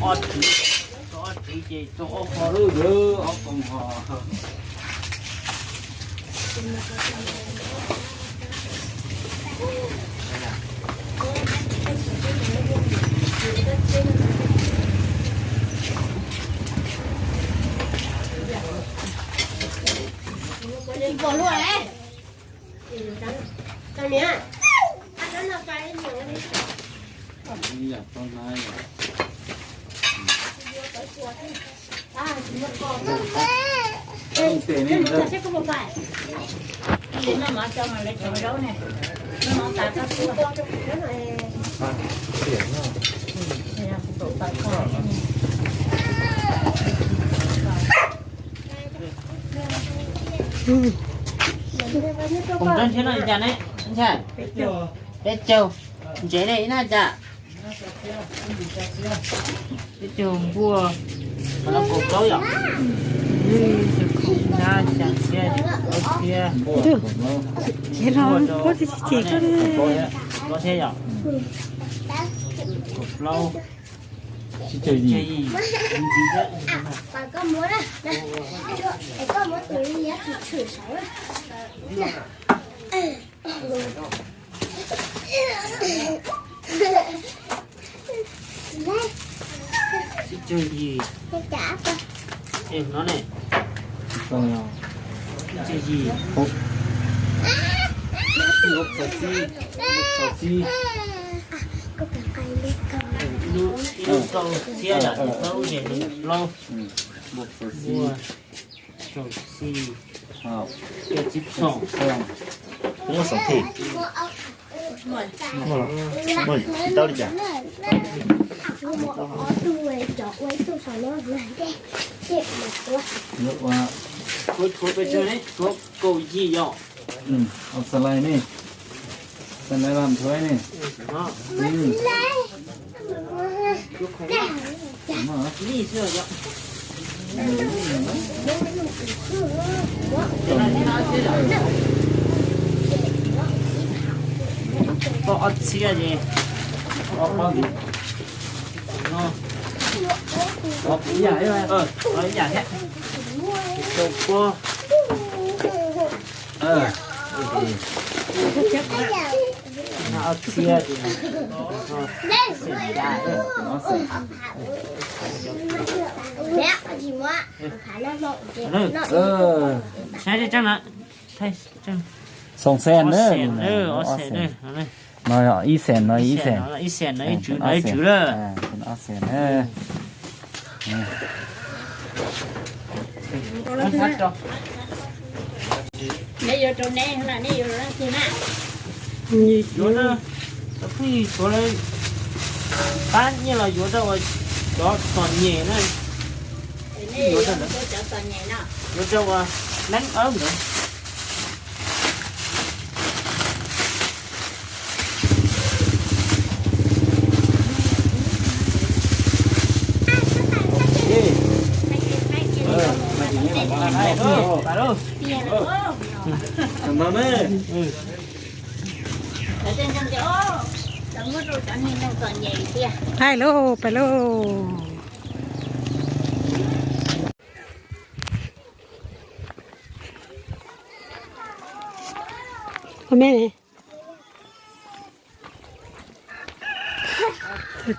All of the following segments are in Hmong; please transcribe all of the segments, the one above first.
Ob txiv, ob txiv ces tau ob qho lub ywg ob koog ho. Koom tsob ntshiab no li cas ne? Ntshai, peb caug. Ntsev ne, ib nab cas? Peb caug npuaj. Qhov no kaum plaub yom? Kaum nab xya txhiab, plaub txhiab. Ces no muab tsis cem koj li. Plaub txhiab yom? Kaum plaub. Tsis cem yim. Tsis cem yim. Es no ne? Tsis cem yim. Lub xov xib, lub xov xib. Ib lub rau txhiab yom, plaub, plaub. Lub xov xib. Xov xib. Tsis xoom. Muaj xoom thiab. Muaj, tsis tau li cas. Ua, ua pes tsawg ne? Kaum yim yom. Ua xas lais ne. Xas lais lam thuav ne. Tau ob txhiab ces ob pob li. Ob yam thiab. Rau pob. Ob txhiab ces saib tseeb na. Xoom xees na. Ob xees na. No ib xees, no ib xees. Ib xees no ib tswv, no ib tswv lawm. Ob xees na. Neb yuav rau neb, neb yuav rau leej twg na? Yuav rau, pheej yuav pab nyiaj los yuav rau cov txom nyem na. Yuav rau, yuav rau neeb awb ntawd. Pais lauj, pais lauj.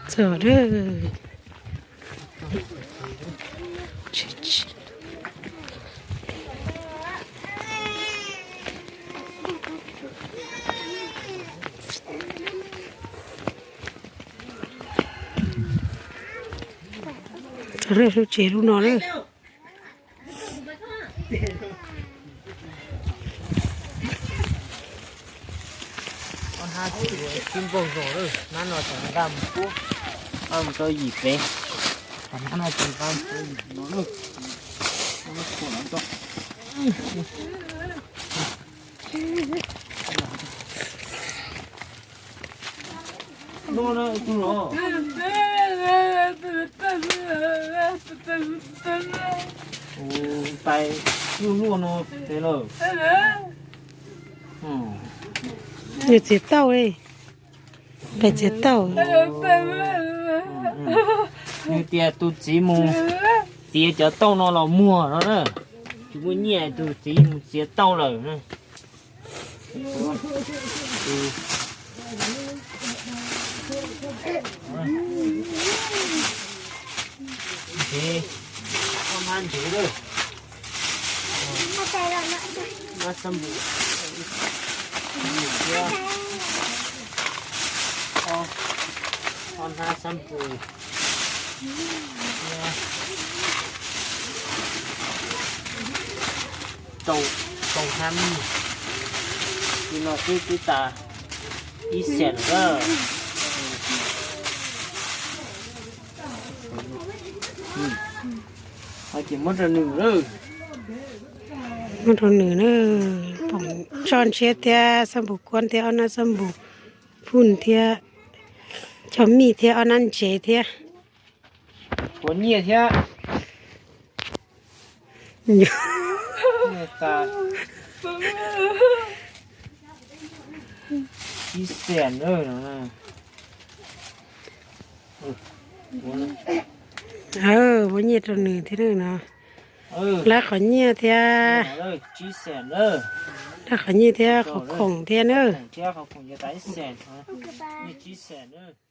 Txog lawm. Tsev lub no lawm. Ob hnab tsis npaug zog lawm, hnab no tseem nqa mus pub, mus rau yim pem. Hnab no tseem nqa mus rau yim no lawm. Tais luj luaj no tes lawm. Nws txiav tauj, pais txiav tauj. Nws tias tus txiv mus txiav cov tauj no los muag no na. Tsis muaj nyiaj, tus txiv mus txiav tauj lawm na. Ntsev, ob hnab ntsev lawm. Ob hnab xab npum thiab, ob hnab xab npum thiab rau, rau hnab mij. Li no twb, twb tas ib xees lawm. Ces muab rau nws lawm. Muab rau nws na. Poom tso ntshiab thiab, xab npum kuab thiab, ob hnab xab npum phun thiab, cov mij thiab, ob hnab ntsev thiab. Puas nyiaj thiab? Ib xees na. Muab nyiaj rau nws thiab no. Lab qhov nyiaj thiab. Lab qhov nyiaj thiab qhov khoom thiab na. Ib xees.